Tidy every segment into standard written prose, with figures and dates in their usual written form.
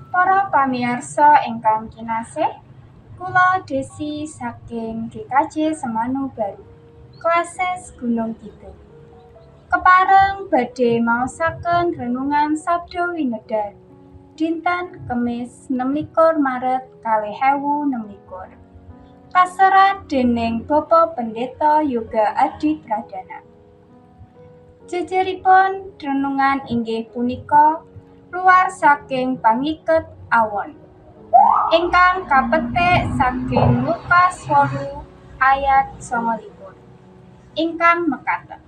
Para pamirsa ingkang kinasih, kula Desi saking GKJ Semanu Baru, Klasis Gunung Kidul. Kepareng badhe maosaken renungan Sabda Winedhar dinten Kemis 26 Maret 2026. Kaserat dening Bapak Pendeta Yoga Adi Pradana. Jejeripun renungan inggih punika luar saking pangiket awon ingkang kapetik saking Lukas 8 ayat 29 ingkang mekaten.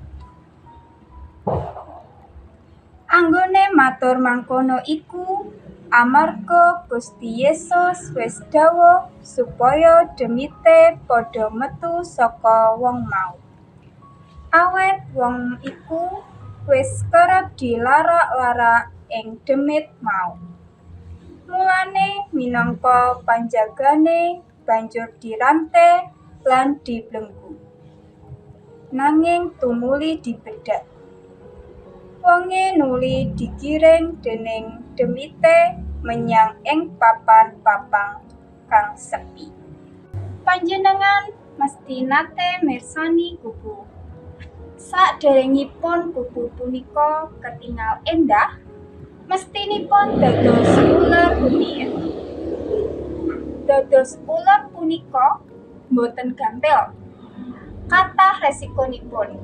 Anggone matur mangkono iku amarga Gusti Yesus wis dawuh supaya demite padha metu saka wong mau. Awit wong iku wis kerep dilarak-larak ing demit mau. Mulane minangka panjagane banjur dirante lan diblenggu. Nanging tumuli dibedhak. Wonge nuli digiring dening demite menyang ing papan-papan kang sepi. Panjenengan mesti nate mirsani kupu. Saderengipun kupu punika ketingal endah, mestinipun dados uler rumiyin. Dados uler punika boten gampil. Kathah resikonipun.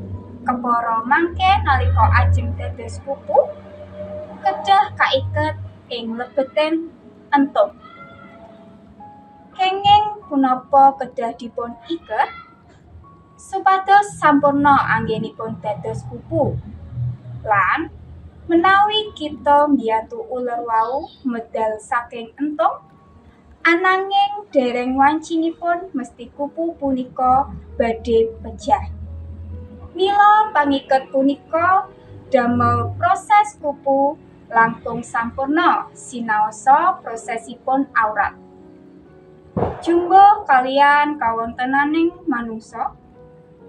Kepara mangke nalika ajeng dados kupu, kedah kaiket ing lebeting entung. Kenging punapa kedah dipun iket? Supados sampurna anggenipun dados kupu. Lan menawi kita mbiyantu uler wau medal saking entung, ananging dereng wancinipun mesti kupu punika badhe pejah. Mila pangiket punika damel proses kupu langkung sampurna sinaosa prosesipun awrat. Jumbuh kaliyan kawontenaning manungsa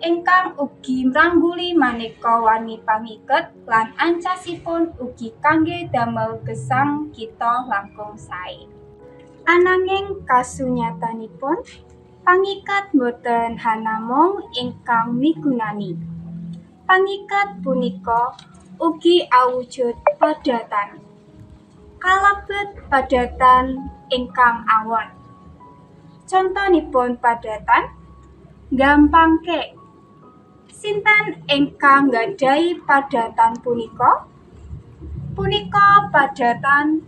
ingkang ugi mrangguli maneka warni pangiket lan ancasipun ugi kangge damel gesang kita langkung sae. Ananging kasunyatanipun pangiket boten hanamung ingkang migunani. Pangiket punika ugi awujud padatan. Kalebet padatan ingkang awon. Contonipun padatan gampangke. Sinten ingkang nggadahi padatan punika? Punika padatan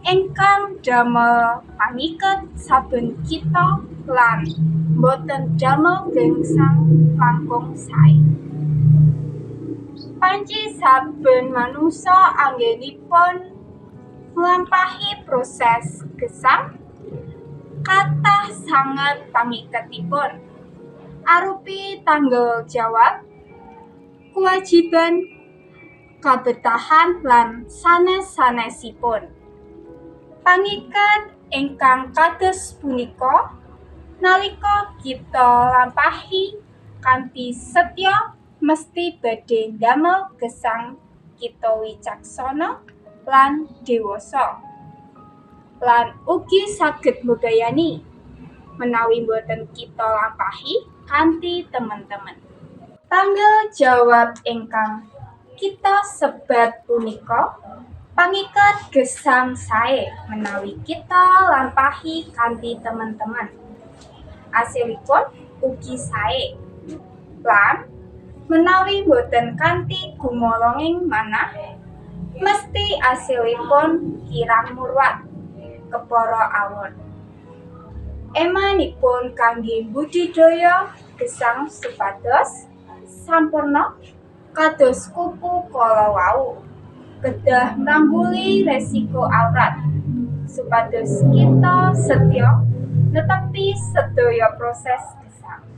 ingkang damel pangiket saben kita lan boten damel gesang langkung sae. Panci saben manungsa anggenipun nglampahi proses gesang kathah sanget pangiketipun. Arupi tanggung jawab, kewajiban, kabetahan lan sanes-sanesipun. Pangiket ingkang kados punika nalika kita lampahi kanthi setya mesti badhe ndamel gesang kita wicaksana lan dewasa. Lan ugi saged mbebayani menawi boten kita lampahi kanthi temen-temen. Tanggung jawab ingkang kita sebat punika pangiket gesang sae menawi kita lampahi kanthi temen-temen. Asilipun ugi sae. Lan menawi boten kanthi gumolonging manah, mesti asilipun kirang murwat kepara awon. Emanipun kangge budidaya gesang supados sampurna kados kupu kala wau, kedah mrangguli resiko awrat supados kita setya netepi sedaya proses gesang.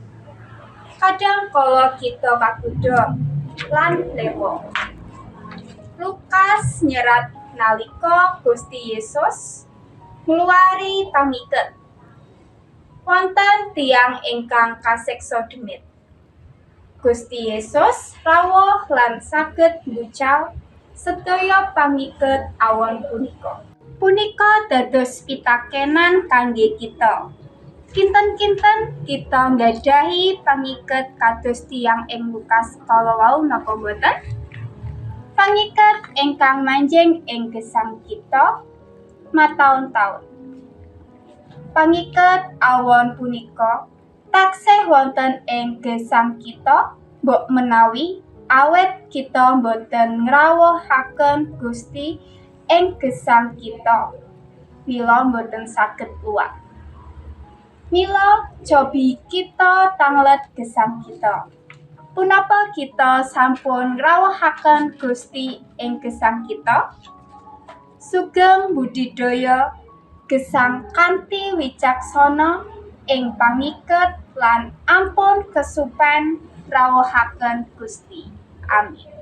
Kadang kala kita kagodha lan lewa. Lukas nyerat nalika Gusti Yesus ngluwari pangiket. Wonten tiyang ingkang kasiksa demit. Gusti Yesus rawuh lan saged mbucal Sedaya pangiket awon punika. Punika dados pitakenan kangge kita. Kinten-kinten kita nggadahi pangiket kados tiyang ing Lukas kala wau napa boten? Pangiket ingkang manjing ing gesang kita mataun-taun. Pangiket awon punika taksih wonten ing gesang kita mbok menawi awet kita boten ngrawuhaken Gusti ing gesang kita. Mila boten saged luwar. Mila cobi kita tanglet gesang kita. Punapa kita sampun ngrawuhaken Gusti ing gesang kita? Sugeng budidaya gesang kanthi wicaksana ing pangiket lan ampun kesupen rawuhaken Gusti. Amin.